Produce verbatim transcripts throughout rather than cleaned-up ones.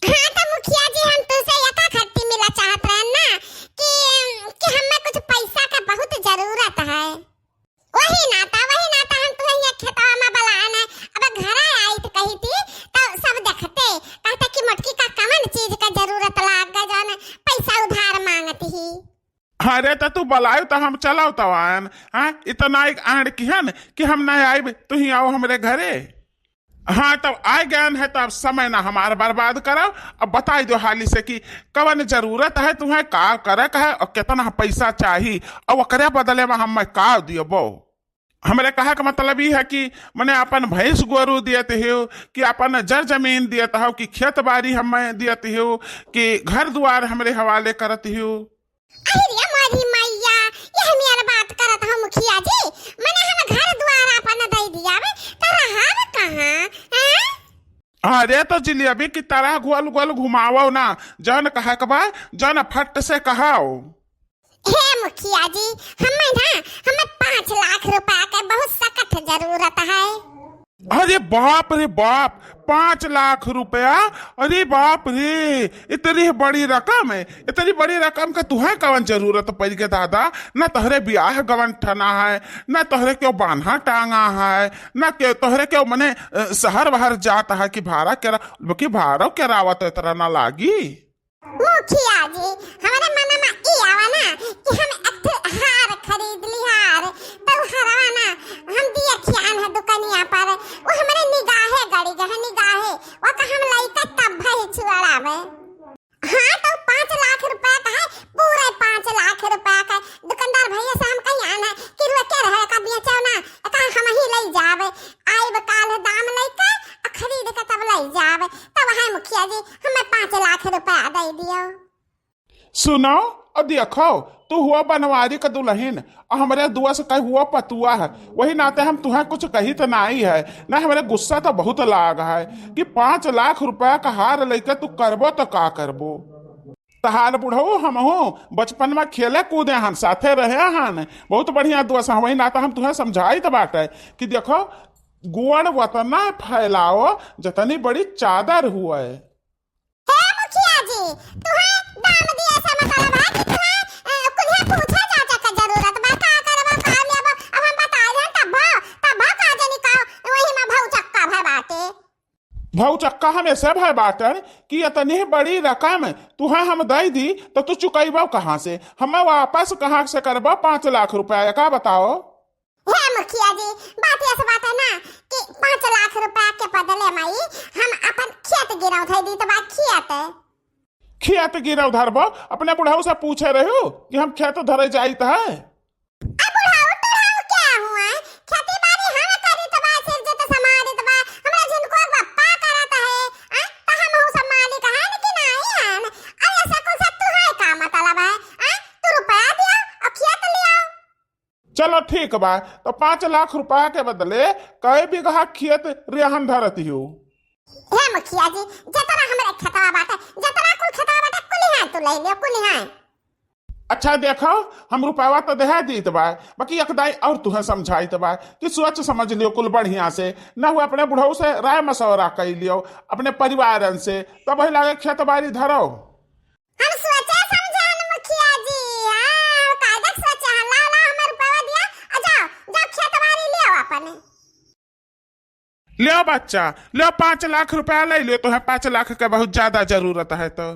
हाँ, तो मुखिया जी, हम तुमसे एका खट्टी मिला चाहत रहन ना कि, कि हमें कुछ पैसा का बहुत जरूरत है। वही नाता, वही नाता हम तुम्हें ये खेतवा में बुलाए ना। अब घरे आई तो कही थी, तो सब देखते, कहते कि मोटकी का कवन चीज का जरूरत लाग गए, जौन पैसा उधार मांगती ही। अरे, तो तू बुलायो तो हम चलाओ तो आयन। हाँ, इतना एक आंड़ किहन कि हम ना आइब, तू ही आओ हमरे घरे। हाँ, तब आ गयन है, तब समय ना हमार बर्बाद करो। अब बताई दो हाली से कि कवन जरूरत है तुम्हें, का करे का है और कितना पैसा चाही और ओकरे बदले में हमें का दियबो। हमरे कहे का मतलब ई है कि मने अपन भैंस गोरू दियत हो कि अपन जर जमीन दियत हो कि खेत बारी हमें दियत हो कि घर दुआर हमरे हवाले करत हो। अरे मोरी मैया, ये हम यार बात करत हो मुखिया जी, मने हम घर दुआर अपन दे दिया बे, तो रहाब कहाँ, हैं? अरे तो जिलेबी की तरह गोल गोल घुमाओ ना, जौन कहे के बा, जौन फट से कहाओ। हे मुखिया जी, हमें ना, हमें पाँच लाख रुपया के बहुत सख्त जरूरत है। अरे बाप रे बाप, पाँच लाख रुपया? अरे बाप रे, इतनी बड़ी रकम है, इतनी बड़ी रकम का तुहें कवन जरूरत पड़ गए दादा? ना तोहरे ब्याह गवन ठना है, ना तोहरे क्यों बान्हा टांगा है, ना क्यों तोहरे क्यों मने, अ, शहर वहर जात है कि भाड़ा केरा-, कि भाड़ो केरावत इतना ना लागी। मुखिया जी, हमरे मन में ई आवा ना कि हम एक ठे हार खरीद ली हार, तो हरवा ना हम दिया खियान है दुकनिया पर, वो हमरे निगाहे गड़ी गए, निगाहे, वो का हम लइका तब भाई छुआड़ावे। हाँ, तो पाँच लाख रुपया का है, पूरे पाँच लाख रुपया का। दुकानदार भैया से हम कही आना कि रुआ के रहे का बेचो ना, एका हम ही ले जावे, आइब काल दाम लेके, आ खरीद के तब ले जावे। तब है मुखिया जी, हमें पाँच लाख रुपया दे दियो। सुनो और देखो, तू हुआ बनवारी का दुल्हन और हमरे दुआ से कहीं हुआ पतुआ है, वही नाते हम तुहें कुछ कही तो नाई है, ना हमरे गुस्सा तो बहुत लाग है कि पाँच लाख रुपया का हार लेके तू करबो तो का करबो। तहार बुढ़ऊ हमहू बचपन में खेले कूदे हन, साथे रहे हन, बहुत बढ़िया दोस्त हन। वही नाता हम तुहें समझाइत बाटे कि देखो, गुण वतना फैलाओ जतनी बड़ी चादर हुए। हे मुखिया जी, तुहें दाम दिए से मतलब है कि तुहें, अ, कुल्हे पूछे चाचा के जरूरत बा, का करबा, का लेबा? अब हम बताए हन तब, तब का जनी का वही में भौचक्का भय बाटे। भौचक्का हम ऐसे भय बाटन कि इतनी बड़ी रकम तुहें हम दे दी तो तू चुकैबो कहाँ से, हमें वापस कहाँ से करबो पाँच लाख रुपया, का बताओ? हे मुखिया जी, बात ऐसे बात है ना कि पाँच लाख रुपया के बदले माई हम अपन खेत गिरौधै दीत बा, खेत। खेत गिरौधरबो? अपने बुढ़ऊ से पूछे रहू कि हम खेत धरे जाइत है? अब बुढ़ऊ टुढ़ऊ क्या हुआ? खेती बाड़ी हम करीत बा, सिरजत समारित बा, हमरा झिनको के बप्पा करत है, आ? त हमहू सब मालिक हन कि नाई हन? अरे सकुल से तुहैं का मतलब है? आ? तू रुपया दिया और खेत लिया। चलो ठीक बा, तो पाँच लाख रुपया के बदले कई बीघा खेत रेहन धरत हो? हे मुखिया जी, जतरा हमरे खेतवा बाटे, जतरा कुल खेतवा बाटे, कुलिहान तू ले लियो, कुलिहान। अच्छा देखो, हम रुपया तो देहे दीत बा, बाकी एक दाई और तुहें समझाइत बा कि सोच समझ लियो कुल बढ़िया से, ना हुआ अपने बुढ़ऊ से राय मशवरा कर लियो, अपने परिवारन से, तब वही लागे खेत बाड़ी धरो। हम सोचे समझे हन मुखिया जी, हाँ, कायदक सोचे हन, लाओ, लाओ, हमर रुपया दिया, आ जाओ, जाओ खेत बाड़ी लियो अपने। लियो बच्चा, लियो पाँच लाख रुपया ले लियो, तुहें पाँच लाख के बहुत ज्यादा जरूरत है तो।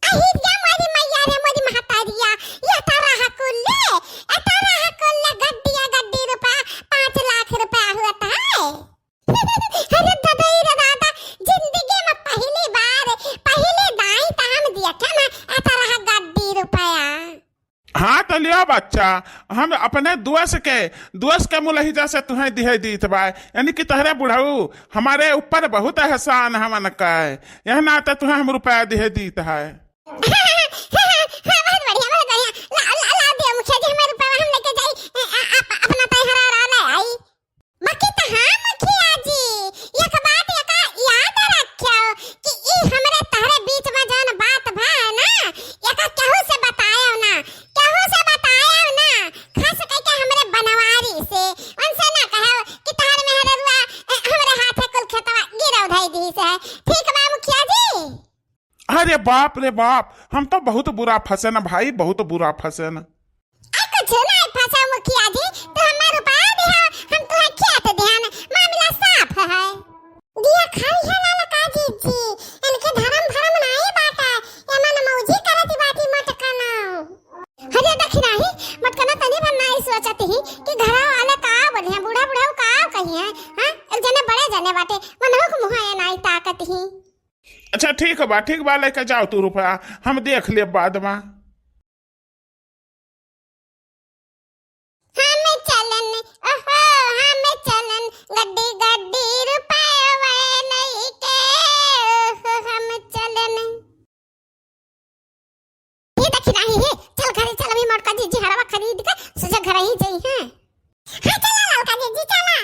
अही रे मोरी मैया रे मोरी महतारिया, ये तारा हकुल्ले, ये तारा हकुल्ले गड्डिया गड्डी रुपया, पाँच लाख रुपया हुआ था। अरे दादा, रे दादा, जिंदगी में पहली बार, पहले दाई त हम देखे ना, ए तरह गड्डी रुपया। हाँ तो लियो बच्चा, हम अपने दोस्त के, दोस्त के मुलहिजा से तुहें दिहे दीत बा, यानी कि तोहरे बुढ़ऊ हमरे ऊपर बहुत एहसान हमन का है, यह नाते तुहें हम रुपया दिहे दीत है। हाँ, बहुत बढ़िया, बहुत बढ़िया। ला, ला, ला दियो मुखिया जी, हमारे रुपया हम लेके जाई, अ, अ, अप-, अपना तैयार रहा ले आई। बाकी त हाँ मुखिया जी, एक बात एका याद रखियो कि ई हमरे तहरे बीच में जौन बात भा है ना, एका केहू से बतायो ना, केहू से बतायो ना, खास करके हमरे बनवारी से, उनसे ना कहो कि तहर मेहररुआ, ए, हमरे हाथे कुल खेतवा गिरौधै दी से। ठीक बा मुखिया जी? अरे बाप रे बाप, हम तो बहुत बुरा फंसेन भाई, बहुत बुरा फंसेन। आ कुछ नाहीं फंसा मुखिया जी, तू हमें रुपया दिहा, हम तुहे खेत दिहन, मामला साफ है। दिया खाई है ललका जीजी, इनके धरम भरम नाहीं बाटे, ये मन मौजी करत बाटी मोटका नाव। अरे देखी नाहीं, मोटका ना तनी भर नाहीं सोचत ही कि घरा वाले का बोली हैं, बूढ़ा बूढ़ा का कही हैं, हाँ? एक जने बड़े जने बाटे, मनहु के मुँह ये नाहीं ताकत ही। अच्छा ठीक बा, ठीक बा, लेके जाओ तू रुपया, हम देख लेब बाद मा। हम चलन, ओहो, हम चलन, गड्डी गड्डी रुपयवे नइखे, ओहो, हम चलन। ये देखी नाहीं है, चल घरे चल, अभी मोटका जीजी हरवा खरीद के सोझा घर ही जइहैं। हाँ, चला ललका जीजी, चला।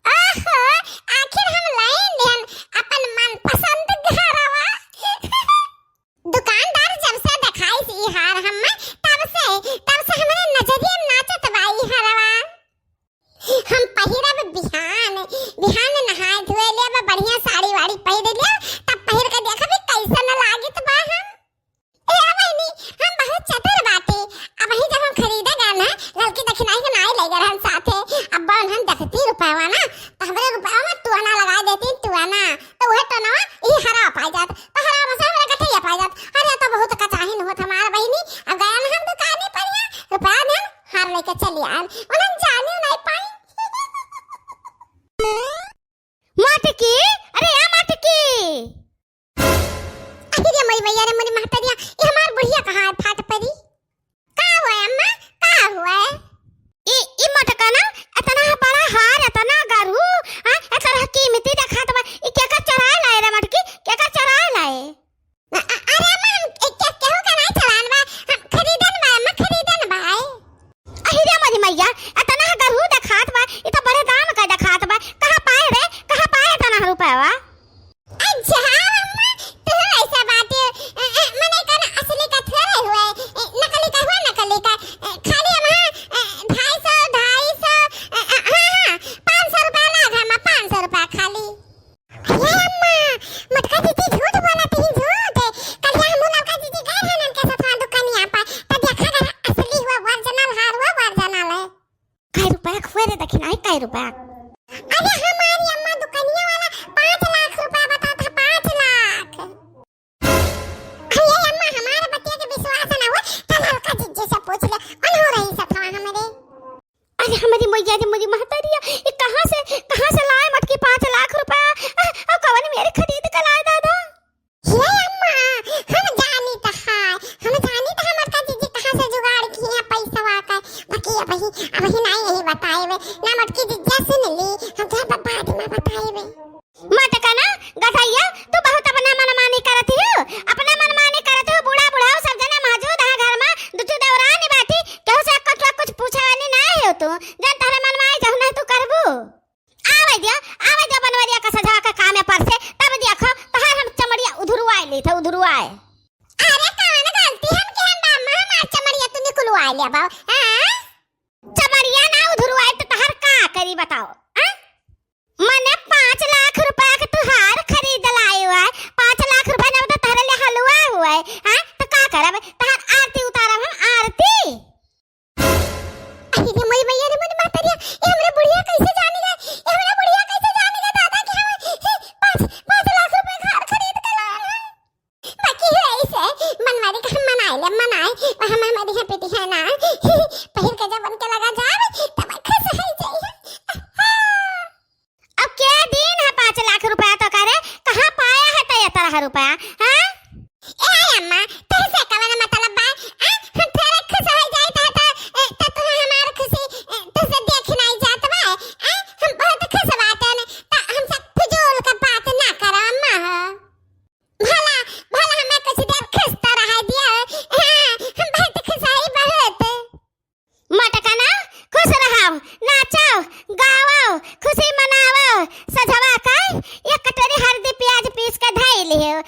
ओहो, आखिर हम लाइन देन अपन मनपसंद घरवा। दुकानदार जब से देखाइस ई हार हम्मे, तब से, तब से हमरे नजरिया में नाचत बा ई हरवा। हम पहिरब बिहान, बिहान नहाए धोए लेब, बढ़िया साड़ी वाड़ी पहिर लेब, तब पहिर के देखबी कैसन लागित बा हम। ए बहिनी, हम बहुत चतुर बाटी। अबहीं जब हम खरीदे गए ना, ललकी दखिनाई के नाई ले गए रहन साथे। अब बन हम देखती रुपयवा ना, तो हमरे रुपयवा में टुआना लगा देती, टुआना। तो वह टोनवा ई हरा पाई जात, तो हरा में से हमरे गठैया पाई जात। अरे तो बहुत कचाहिन होत हमार बहिनी। अब गए ना हम दुकानी पर, यहाँ रुपया देन, हार लेके चली आन। उन्हन जानियो नाई पाई। मटकी, अरे या मटकी। अरे रे मोरी मैया रे मोरी महतरिया, ये हमार बुढ़िया कहाँ है फाट परी? का हुआ है अम्मा, का हुआ है? ई, ई मटका ना, इतना बड़ा हार, इतना गरू, हाँ, इतना कीमती देखात बा, ई केकर चोराए लाए रे मटकी, केकर चोराए लाए? अ-, अ-, अरे अम्मा, हम के-, के-, केहू के नाहीं चोरान बा, हम खरीदन बा, अम्मा, खरीदन बा। अहि रे मोरी मैया, इतना गरू देखात बा, ई तो बड़े दाम का देखात बा। कहाँ पाए रे, कहाँ पाए इतना रुपया? अच्छा, हाँ अम्मा, तू ऐसा बात है, अ, अ, मने का ना असली का थोड़े हुए, अ, नकली का हुआ, नकली का, अ, खाली हम, हाँ, अ, ढाई सौ, ढाई सौ, अ, अ, हाँ, हाँ, पाँच सौ रुपया लाग है अम्मा, पाँच सौ रुपया खाली। हे अम्मा, मोटका जीजी झूठ बोलत ही, झूठ। कलिया हमहू ललका जीजी गए रहन उनके साथ वहाँ दुकानिया पर, तब देखा गया असली हुआ, original हार हुआ, original है। कै रुपया खुए रे दखिनाई, कै रुपया? अरे हमारी अम्मा दुकानिया वाला पाँच लाख रुपया बता था, पाँच लाख। अरे अम्मा, हमारे बतिया के विश्वास ना हुआ, तो ललका जीजी से पूछ ले, उन्हों रही सथवा हमरे। अरे हमरी मैया रे, मोरी महतरिया, ये कहाँ से, कहाँ से लाए मटकी पाँच लाख रुपया? अ, अ, कवन मेरे खरीद के लाए दादा? हे अम्मा, हम जानी त है, हम जानी त हमर का जीजी कहाँ से जुगाड़ किए हैं पैसवा का। बाकी अबही, अबही नाई यही बताए वे, ना मटकी जीजा सुन ली, हम क्या ब-, बाद में बताए वे। मटका ना, गठैया, तू बहुत अपना मनमानी करत हो, अपना मनमानी करत हो, बूढ़ा बुढ़ाऊ सब जना मौजूद है घर में, दू ठो देवरानी बाटी, केहू से कुछ, कुछ पूछे वाली ना हो तू, जन तहरे मन में आई जहु ना तू करबू। आवे दिया, आवे दिया बनवरिया का सझवा के कामे पर से, तब देखो, तहार हम चमड़िया उधरुआए ली थे, उधरुआए। अरे कौन गलती हम के हम बाम्मा हमार चमड़िया तू निकुलवाए ले बाऊ, हाँ? चमड़िया ना उधरुआए तो तहार का करी बताओ, हाँ? मने पाँच लाख रुपया के तू हार खरीद लाए हुआ है, पाँच लाख रुपया ना तो तहरे ले हलवा हुआ है, हाँ? तो का करब? तहार आरती उतारब हम, आरती। अरे रे मोरी मैया रे मोरी महतरिया, ये हमरे बुढ़िया कैसे जानी गए? ये हमरे बुढ़िया कैसे जानी गए दादा कि हम, हे, पाँच, पाँच लाख रुपए का हार खरीद के लाए हैं? बाकी है इसे, मनवारी का हम मनाए ले, मनाए, हम हमारे यहाँ पीटी है ना, पहिर के जब उनके लगा जावे, तब खुश हो जाइए। आहा। अब के दिन है पाँच लाख रुपया तो करे, कहाँ पाया है तो ये तरह रुपया, हाँ? ए अम्मा, तुहसे कवन मतलब बा? आ, हम थोड़े खुश हो जाए तो, तो, ए, तो तुहे हमार खुशी, ए, तुहसे देख नहीं जात बा, आ, हम बहुत खुश बाटन, तो हमसे फजूल का बात ना करो अम्मा हो। भला, भला हमें कुछ देर खुश तो रह दिया, हाँ, हम बहुत खुश है बहुत। मटकना, खुश रहो, नाचो, गावो, खुशी मनावो। सझवा का एक कटोरी हरदी प्याज पीस के धई लिहो,